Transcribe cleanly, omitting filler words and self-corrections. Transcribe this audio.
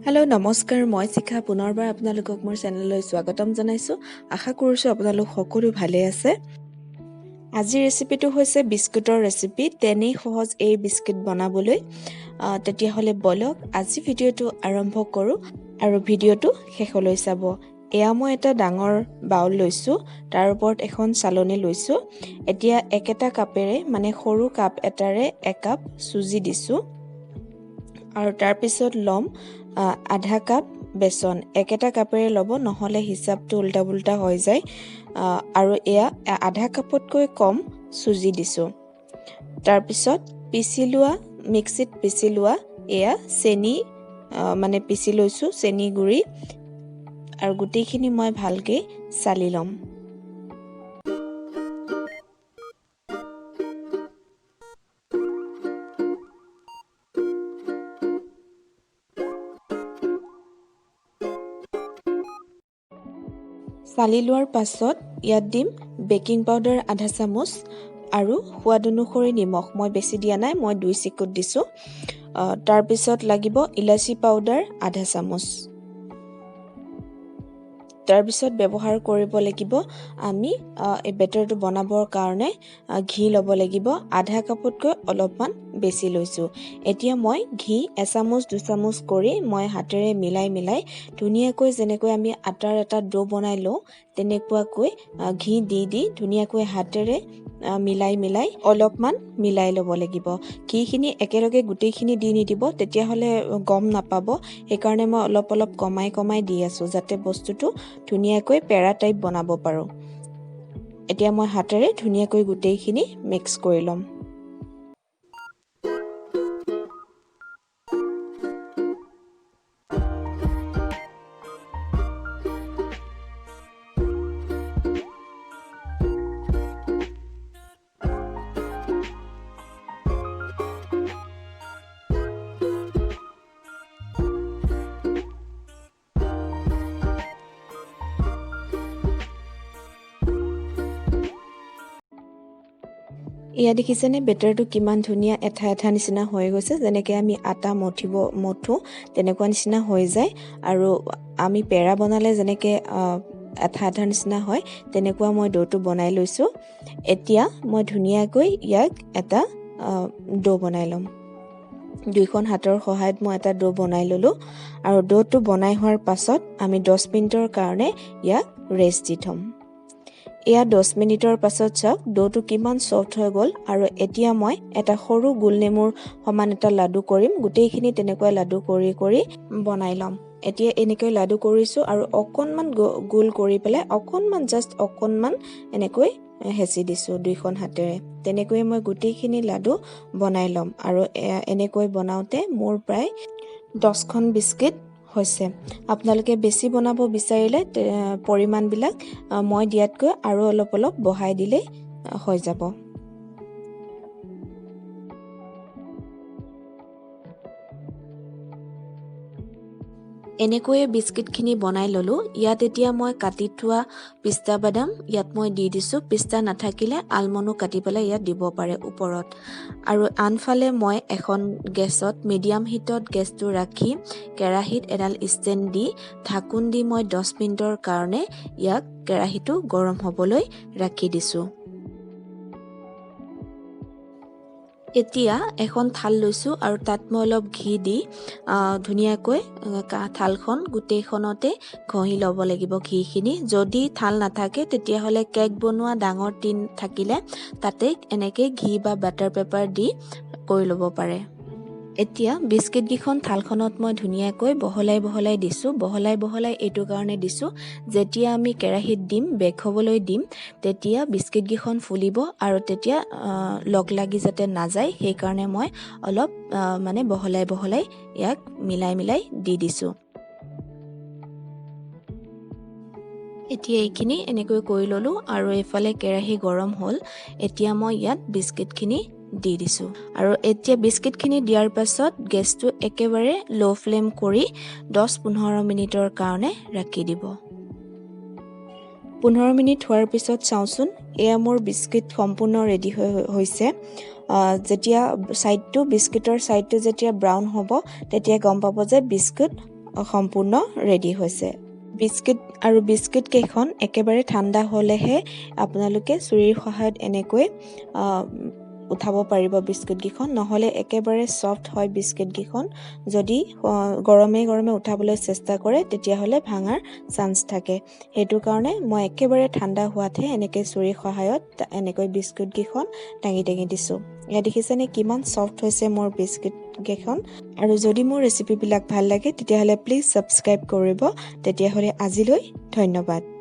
Hello', নমস্কাৰ। মই শিখা, পুনৰবাৰ আপোনালোকক মোৰ চেনেললৈ স্বাগতম জনাইছোঁ। আশা কৰিছোঁ আপোনালোক সকলো ভালে আছে। আজিৰ ৰেচিপিটো হৈছে বিস্কুটৰ ৰেচিপি। তেনেই সহজ এই বিস্কুট বনাবলৈ। তেতিয়াহ'লে ব'লক, আজি ভিডিঅ'টো আৰম্ভ কৰোঁ আৰু ভিডিঅ'টো শেষলৈ চাব। এয়া মই এটা ডাঙৰ বাউল লৈছোঁ, তাৰ ওপৰত এখন চালনী লৈছোঁ। এতিয়া একেটা কাপেৰে, মানে সৰু কাপ এটাৰে একাপ চুজি দিছোঁ আৰু তাৰপিছত ল'ম আধা কাপ বেচন। একেটা কাপেৰে ল'ব, নহ'লে হিচাপটো উল্টা পুল্টা হৈ যায়। আৰু এয়া আধা কাপতকৈ কম চুজি দিছোঁ। তাৰপিছত পিচি লোৱা, মিক্সিত পিচি লোৱা এয়া চেনি, মানে পিচি লৈছোঁ চেনি গুড়ি। আৰু গোটেইখিনি মই ভালকৈ চালি ল'ম। চালি লোৱাৰ পাছত ইয়াত দিম বেকিং পাউডাৰ আধা চামুচ আৰু সোৱাদ অনুসৰি নিমখ। মই বেছি দিয়া নাই, মই 2 চিকুট দিছোঁ। তাৰপিছত লাগিব ইলাচি পাউডাৰ আধা চামুচ। তাৰপিছত ব্যৱহাৰ কৰিব লাগিব আমি এই বেটাৰটো বনাবৰ কাৰণে ঘি ল'ব লাগিব। আধা কাপতকৈ অলপমান বেছি লৈছোঁ। এতিয়া মই ঘি এচামুচ দুচামুচ কৰি মই হাতেৰে মিলাই মিলাই ধুনীয়াকৈ, যেনেকৈ আমি আটাৰ এটা ডো বনাই লওঁ, তেনেকুৱাকৈ ঘি দি দি ধুনীয়াকৈ হাতেৰে মিলাই মিলাই অলপমান মিলাই ল'ব লাগিব। ঘিখিনি একেলগে গোটেইখিনি দি নিদিব, তেতিয়াহ'লে গম নাপাব। সেইকাৰণে মই অলপ অলপ কমাই কমাই দি আছোঁ, যাতে বস্তুটো ধুনীয়াকৈ পেৰা টাইপ বনাব পাৰোঁ। এতিয়া মই হাতেৰে ধুনীয়াকৈ গোটেইখিনি মিক্স কৰি ল'ম। এয়া দেখিছেনে, বেটাৰটো কিমান ধুনীয়া এঠা এঠা নিচিনা হৈ গৈছে। যেনেকৈ আমি আটা মথোঁ, তেনেকুৱা নিচিনা হৈ যায়। আৰু আমি পেৰা বনালে যেনেকৈ এঠা এঠা নিচিনা হয়, তেনেকুৱা মই ড'টো বনাই লৈছোঁ। এতিয়া মই ধুনীয়াকৈ ইয়াক এটা ড' বনাই ল'ম। দুইখন হাতৰ সহায়ত মই এটা ড' বনাই ল'লোঁ। আৰু ড'টো বনাই হোৱাৰ পাছত আমি 10 মিনিটৰ কাৰণে ইয়াক ৰেষ্ট দি থ'ম। এয়া 10 মিনিটৰ পাছত চাওক, ড'টো কিমান ছফ্ট হৈ গ'ল। আৰু এতিয়া মই এটা সৰু গোল নেমুৰ সমান এটা লাডু কৰিম। গোটেইখিনি তেনেকুৱা লাডু কৰি কৰি বনাই ল'ম। এতিয়া এনেকৈ লাডু কৰিছোঁ আৰু অকণমান গোল কৰি পেলাই অকণমান, জাষ্ট অকণমান এনেকৈ হেঁচি দিছোঁ দুইখন হাতেৰে। তেনেকৈয়ে মই গোটেইখিনি লাডু বনাই ল'ম। আৰু এনেকৈ বনাওঁতে মোৰ প্ৰায় 10খন বিস্কিট হৈছে। আপোনালোকে বেছি বনাব বিচাৰিলে পৰিমাণবিলাক মই দিয়াতকৈ আৰু অলপ অলপ বঢ়াই দিলেই হৈ যাব। এনেকৈয়ে বিস্কিটখিনি বনাই ল'লোঁ। ইয়াত এতিয়া মই কাটি থোৱা পিস্তা বাদাম ইয়াত মই দি দিছোঁ। পিস্তা নাথাকিলে আলমণ্ডো কাটি পেলাই ইয়াত দিব পাৰে ওপৰত। আৰু আনফালে মই এখন গেছত মিডিয়াম হিটত গেছটো ৰাখি কেৰাহীত এডাল ষ্টেণ্ড দি ঢাকোন দি মই 10 মিনিটৰ কাৰণে ইয়াক কেৰাহীটো গৰম হ'বলৈ ৰাখি দিছোঁ। এতিয়া এখন থাল লৈছোঁ আৰু তাত মই অলপ ঘি দি ধুনীয়াকৈ থালখন গোটেইখনতে ঘঁহি ল'ব লাগিব ঘিখিনি। যদি থাল নাথাকে, তেতিয়াহ'লে কেক বনোৱা ডাঙৰ টিন থাকিলে তাতে এনেকৈ ঘি বা বাটাৰ পেপাৰ দি কৰি ল'ব পাৰে। এতিয়া বিস্কিটকেইখন থালখনত মই ধুনীয়াকৈ বহলাই বহলাই দিছোঁ। বহলাই বহলাই এইটো কাৰণে দিছোঁ, যেতিয়া আমি কেৰাহীত দিম, বেক হ'বলৈ দিম, তেতিয়া বিস্কিটকেইখন ফুলিব আৰু তেতিয়া লগ লাগি যাতে নাযায়, সেইকাৰণে মই অলপ মানে বহলাই বহলাই ইয়াক মিলাই মিলাই দি দিছোঁ। এতিয়া এইখিনি এনেকৈ কৰি ল'লোঁ আৰু এইফালে কেৰাহী গৰম হ'ল। এতিয়া মই ইয়াত বিস্কিটখিনি দি দিছোঁ। আৰু এতিয়া বিস্কিটখিনি দিয়াৰ পাছত গেছটো একেবাৰে ল' ফ্লেম কৰি 10-15 মিনিটৰ কাৰণে ৰাখি দিব। 15 মিনিট হোৱাৰ পিছত চাওঁচোন, এয়া মোৰ বিস্কিট সম্পূৰ্ণ ৰেডি হৈছে। যেতিয়া বিস্কিটৰ ছাইডটো যেতিয়া ব্ৰাউন হ'ব, তেতিয়া গম পাব যে বিস্কুট সম্পূৰ্ণ ৰেডি হৈছে বিস্কুট। আৰু বিস্কুট কেইখন একেবাৰে ঠাণ্ডা হ'লেহে আপোনালোকে চুৰিৰ সহায়ত এনেকৈ উঠাব পাৰিব বিস্কুটকেইখন। নহ'লে একেবাৰে ছফ্ট হয় বিস্কুটকেইখন। যদি গৰমে গৰমে উঠাবলৈ চেষ্টা কৰে, তেতিয়াহ'লে ভাঙাৰ চান্স থাকে। সেইটো কাৰণে মই একেবাৰে ঠাণ্ডা হোৱাতহে এনেকৈ চুৰিৰ সহায়ত এনেকৈ বিস্কুটকেইখন দাঙি দাঙি দিছোঁ। ইয়াত দেখিছেনে কিমান ছফ্ট হৈছে মোৰ বিস্কুটকেইখন? আৰু যদি মোৰ ৰেচিপিবিলাক ভাল লাগে, তেতিয়াহ'লে প্লিজ ছাবস্ক্ৰাইব কৰিব। তেতিয়াহ'লে আজিলৈ ধন্যবাদ।